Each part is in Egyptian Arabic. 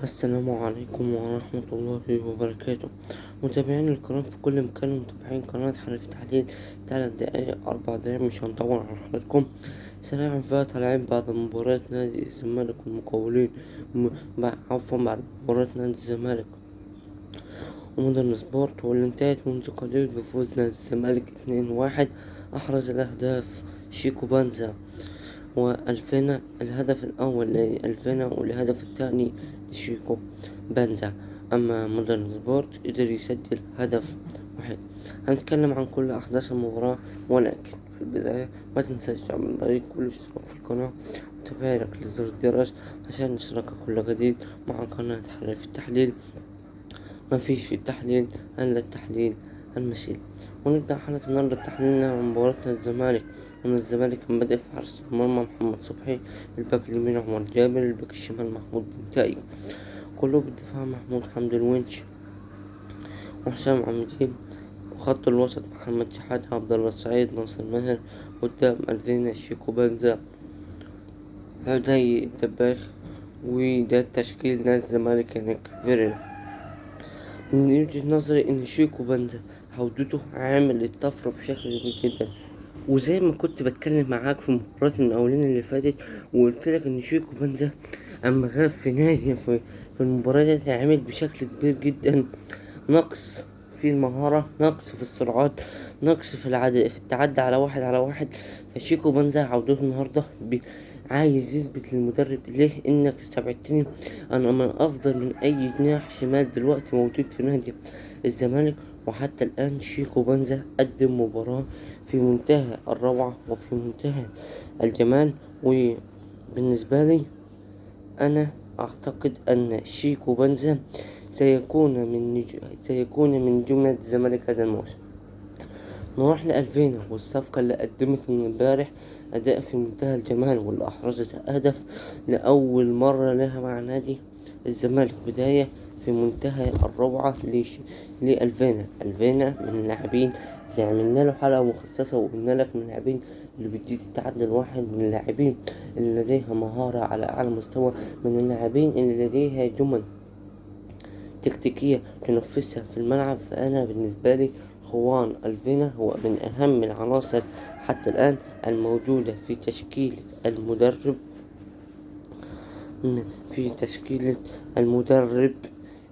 السلام عليكم ورحمة الله وبركاته. متابعين الكرام في كل مكان، ومتابعين قناة حريف تحليل. 3 دقايق 4 دقايق مش هنطول على حضراتكم. سريعا فات بعد مباراة نادي الزمالك والمقاولين، عفوا بعد مباراة نادي الزمالك ومودرن سبورت، واللي انتهت منذ قليل بفوز نادي الزمالك 2-1. أحرز الأهداف شيكو بانزا وألفينا، الهدف الأول لألفينا والهدف الثاني لشيكو بانزا. أما مودرن سبورت قدر يسجل هدف واحد. هنتكلم عن كل أحداث المباراة، ولكن في البداية ما تنساش تعمل لايك والاشتراك في القناة وتفعيلك لزر الجرس عشان يشترك كل جديد مع قناة حريف التحليل. ما فيش في التحليل إلا التحليل المثيل. ونبدأ حلقة النهاردة بتحليلنا عن مباراة الزمالك. ومن الزمالك كان بادئ في حارس المرمى محمد صبحي، الباك اليمين عمر جابر، الباك الشمال محمود بنتايج، قلوب الدفاع محمود حمدي الونش وحسام عمدين، وخط الوسط محمد شحاتة، عبد الله السعيد، ناصر ماهر، قدام ألفينا، شيكو بانزا، عدي الدباخ. وده تشكيل نادي الزمالك هناك فيريرا. من وجهة نظري إن شيكو بانزا عودته عامل الطفرة في شكل كبير جدا، وزي ما كنت بتكلم معاك في مباراة المقاولين اللي فاتت وقلت لك إن شيكو بانزا أما غاب في نادي في المباراة دي عامل بشكل كبير جدا نقص في المهارة، نقص في السرعات، نقص في في التعدي على واحد على واحد. فشيكو بانزا عودته النهارده عايز يثبت للمدرب ليه انك استبعدتني، انا من افضل من اي جناح شمال دلوقتي موجود في نادي الزمالك. وحتى الان شيكو بانزا قدم مباراة في منتهى الروعة وفي منتهى الجمال. وبالنسبة لي انا اعتقد ان شيكو بانزا سيكون من جملة الزمالك هذا الموسم. نروح لألفينا والصفقة اللي قدمت امبارح أداء في منتهى الجمال، واللي أحرزت هدف لأول مرة لها مع نادي الزمالك. بداية في منتهى الروعة لألفينا. ألفينا من اللاعبين اللي عملنا له حلقة مخصصة وقلنا لك من اللاعبين اللي بتجيد التعادل الواحد، من اللاعبين اللي لديها مهارة على أعلى مستوى، من اللاعبين اللي لديها جمل تكتيكية تنفذها في الملعب. فأنا بالنسبة لي خوان ألفينا هو من أهم العناصر حتى الآن الموجودة في تشكيلة المدرب، في تشكيلة المدرب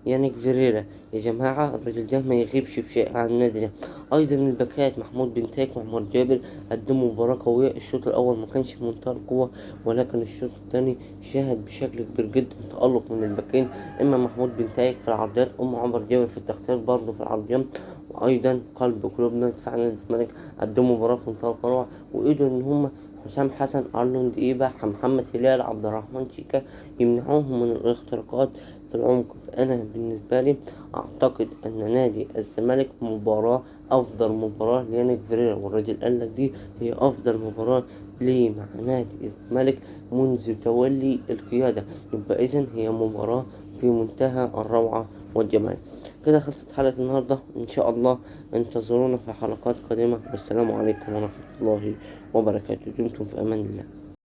يانيك فيريرا. يا جماعة الراجل ده ما يغيبش بشيء عن النادي ده. أيضا الباكات محمود بنتايج وعمر جابر قدموا مباراة قوية. الشوط الأول ما كانش في منتهى القوة، ولكن الشوط الثاني شاهد بشكل كبير جدا تألق من الباكين، إما محمود بنتايج في العرضيات، أما عمر جابر في التغطيات برضه في العرضيات. وأيضا قلب قلوبنا دفاع نادي الزمالك قدموا مباراة في منتهى الروعة، وقدروا إن هم حسام حسن، أرلون دقيبة، محمد هلال، عبد الرحمن شيكا يمنعوهم من الاختراقات في العمق. فأنا بالنسبة لي أعتقد أن نادي الزمالك مباراة أفضل مباراة ليانيك فيريرا، والراجل قال لك دي هي أفضل مباراة ليه مع نادي الزمالك منذ تولي القيادة. يبقى إذن هي مباراة في منتهى الروعة والجمال. كده خلصت حلقة النهاردة، إن شاء الله انتظرونا في حلقات قادمة، والسلام عليكم ورحمة الله وبركاته. دمتم في أمان الله.